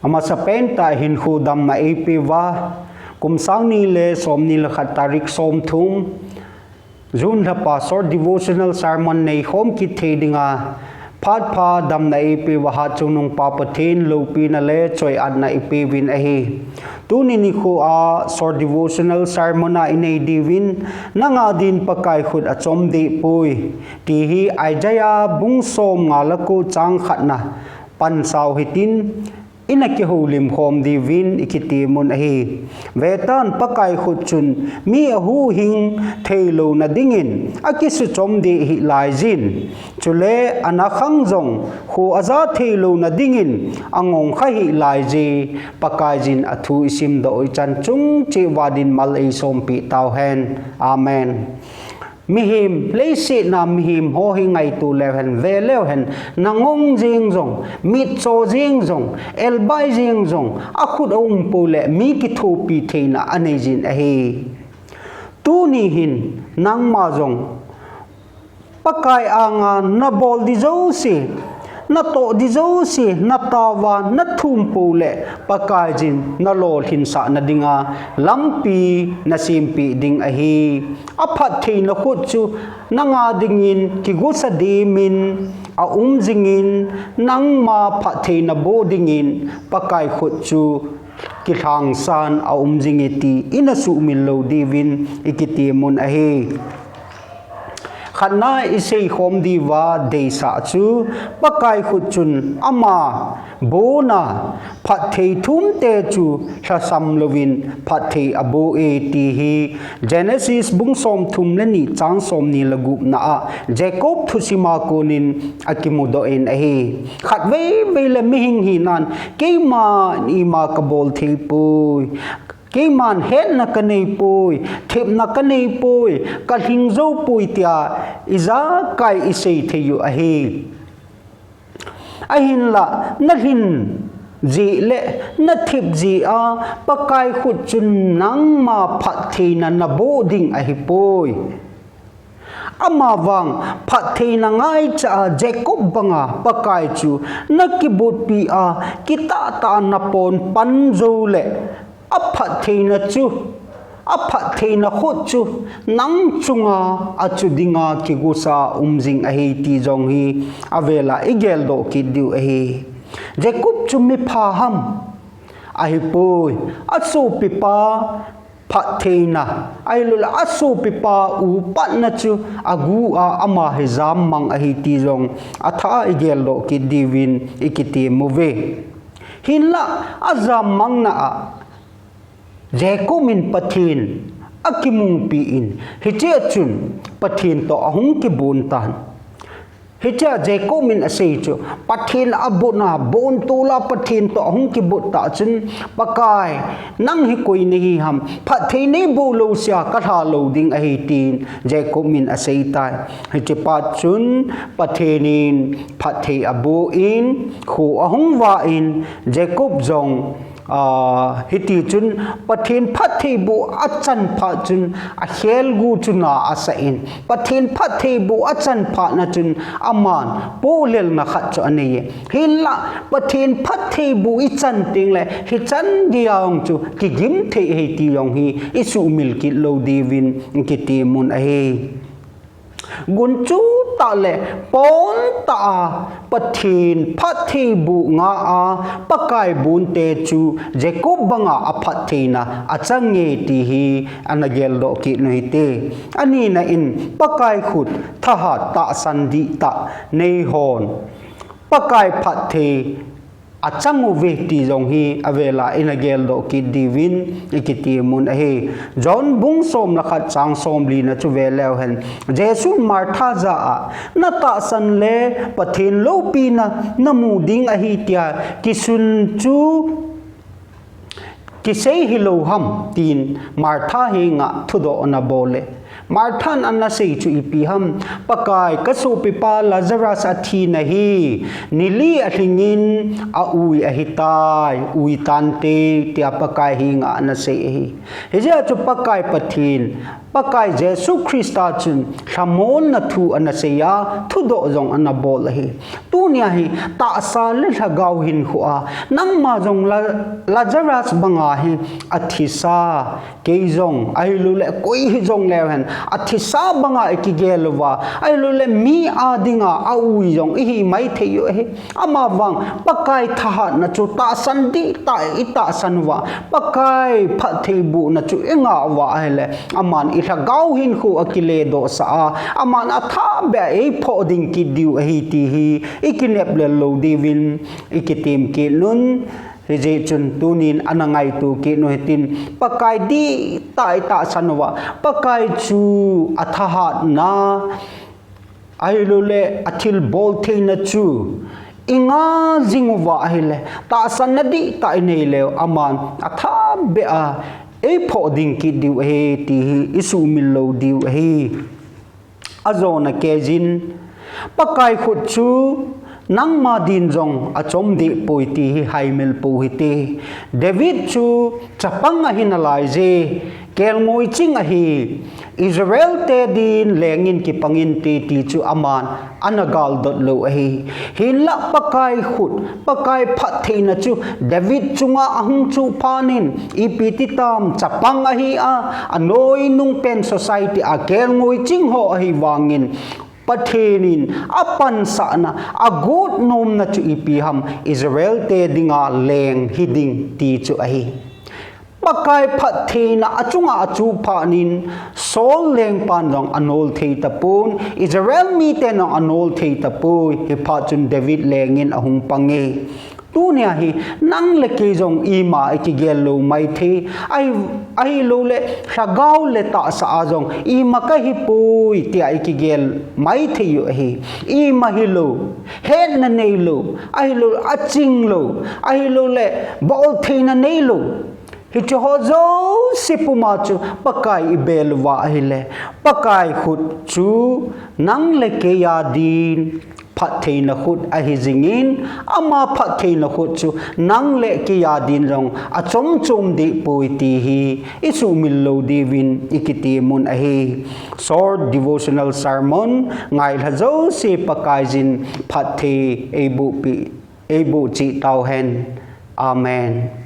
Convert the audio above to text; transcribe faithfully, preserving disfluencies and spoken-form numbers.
Amasapen tah hinkho damna eipeuva, kum sang ni le som ni le khat tarik som thum, June lha Pastor Devotional Sermon neikhom kit thei dinga, phat pha damna eipeuva Hatchungnung Pa Pathen loupina le choi-atna ipeuvin ahi. Tuni nikho a Pastor Devotional Sermon a inei diuvin, nanga din Pakai khut achom deh poi, ti hi Isaiah bung som nga le ko chang khatna pansau hitin, ina kihoulim khom diuvin ikitimun ahi. Vetan, Pakai khut chun mi ahuhhing theilouna dingin akisuchom deh hih laijin, chule ana khang jong kho aja theilouna dingin angong kha hih laije. Pakaiyin athu isimdoh u ichan chung cheh uva din mal eisompeh tauhen. Amen. Mihem, leiset a mihem ho hi ngaito leuhen, ve leuhen, nangong jeng jong, mitcho jeng jong, elbai jeng jong, akhut a um pou le mi kithopi theina aneijin ahi. Tuni hin, nangma jong, Pakai anga nabol ding jouse, natoh ding jouse, nataova nathum pou le, Pakaiyin nalolhinsahna dinga lampi nasempeh ding ahi. Aphattheina khut chu nanga dingin kigusa dimin aum jingin, nangma phattheina boh dingin Pakai khut chu kilhangsan aum jinge ti ina suhmil lou diuvin ikitimun ahi. Khatna iseikhom diuva deisah chu, Pakai khut chun ama bona phatthei thumte chu lhasam louvin phatthei aboh e ti hi Genesis bung som thum le ni chang som ni le gupna a Jacob thusima konin akimudoh in ahi. Khatvei vei le mihing hinan, keiman ima kabol thei poi, keiman hetna kanei poi, thepna kanei poi, kalhing jou poi tia ijakai isei thei u ahi. Ahinla, nalhin jeh le nathep jeh a Pakai khut chun nangma phattheina naboh ding ahipoi. Amavang phattheina ngaicha a Jacob banga Pakai chu nakibotpi a kitah tah a napon pan jou le, aphattheina chu, aphattheina khut chu nang chunga achu dinga kigusa um jing ahi ti jong hi avela igeldoh kit diu ahi. Jacob chu mipha ham? Ahipoi, asopipa phattheina, ahilouleh asopipa u patna chu agu a ama hi jammang ahi ti jong atha a igeldoh kit diuvin ikitimuve. Hinla ajammangna a Jacob in Pathen akimupi in, hichea chun Pathen toh ahung kibon tan. Hichea Jacob in asei chu, Pathen abotna, bontola Pathen toh ahung kibot tah chun, Pakai, nang hi koi nahi ham, phatthei neiboh lou sea kalha lou ding ahi tin Jacob in aseitai. Hiche phat chun Pathen in phatthei aboh in, kho ahung vah in, Jacob jong, ah, hiti chun Pathen phattheiboh achan phat chun akhelgu chu na asah in, Pathen phattheiboh achan phatna chun aman pohlelna khat chu anei e. Hinla Pathen phattheiboh ichan tengle hichan geiya jong chu kigim thei ahi ti jong hi isuhmil kit lou diuvin kitimun ahi. Gunchu tah le pon tah a Pathen phattheiboh nga a Pakai bonte chu Jacob banga aphattheina achange ti hi ana geldoh kit u hite. Anina in Pakai khut thahat tahsan dihtah neihon Pakai phatthei achang uve ti jong hi avela ina geldoh kit diuvin ikitimun ahi. John bung som le khat chang somlina chu ve leuhen, Jesun Martha jah a, natahsan le Pathen loupina namu ding ahi tia kisun chu kisei hilou ham tin Martha henga thudoh anabol le, Marthan ana sei chu ipi ham, Pakai, kasopipa Lazarus athina hi nili alhingin aui ahitai, ui tante, tia Pakai henga ana sei ahi. Hijeh a chu Pakai Pathen, Pakai Jesu Christa chun lhamonna thu ana sei a, thudoh jong ana bol ahi. Tunia hi tahsa le lhagao hinkhoa nangma jong La-, Lazarus banga hi athisa, kei jong, ahilouleh koi hijong leu hen, athisa banga ikigel uva, ahilouleh mi a dinga aui jong ihi maithei u ahi. Amavang Pakai thahatna chu tahsan dihtah itahsan uva, Pakai phattheibohna chu ingah uva ahile, aman ilhagao hinkho akiledohsah a, aman athahbeh a eiphoh ding kit diu ahi ti hi ikinep lel lou diuvin ikitem kit un. Hijeh chun tunin ana ngaito kit u hitin, Pakai dihtah itahsan uva, Pakai chu athahatna, ahilouleh athilbol theina chu ingah jing uva ahile, tahsanna dihtah inei leu, aman athahbeh a eiphoh ding kit diu ahi ti hi isuhmil lou diu ahi. Ajona keijin, Pakai khut chu nangma din jong achom dehpoi ti hi haimil pou hite. David chu chapang ahi nalaije, kelngoi ching ahi, Israel te din lengin kipangin te ti chu aman ana galdot lou ahi. Hinlah Pakai khut, Pakai phattheina chu David chunga ahung chuh phatnin, ipi titam, chapang ahi a, anoinung pen society a kelngoi ching ho ahi vangin, Pathen in apansahna, agot nomna chu ipi ham, Israel te dinga leng hiding ti chu ahi. Pakai phattheina achunga achuh phatnin, Saul lengpan jong anol thei tapon, Israel miten jong anol thei tapoi, hiphat chun David lengin ahung pange. Tunia hi nang le kei jong ima ikigel lou maithei, ahi, ahilouleh lhagao le tahsa a jong ima kahipoi tia ikigel maithei u ahi. Ima hilou, hetna neilou, ahilou, aching lou, ahilouleh boltheina neilou, hiche ho jouse puma chu Pakai ibel uva ahile, Pakai khut chu nang le kei a din phattheina khut ahi jingin, ama phattheina khut chu nang le kei a din jong achom chom dehpoi ti hi isuhmil lou diuvin ikitem un ahi. Short devotional sermon ngailha jouse Pakaiyin phatthei eiboh cheh tauhen. Amen.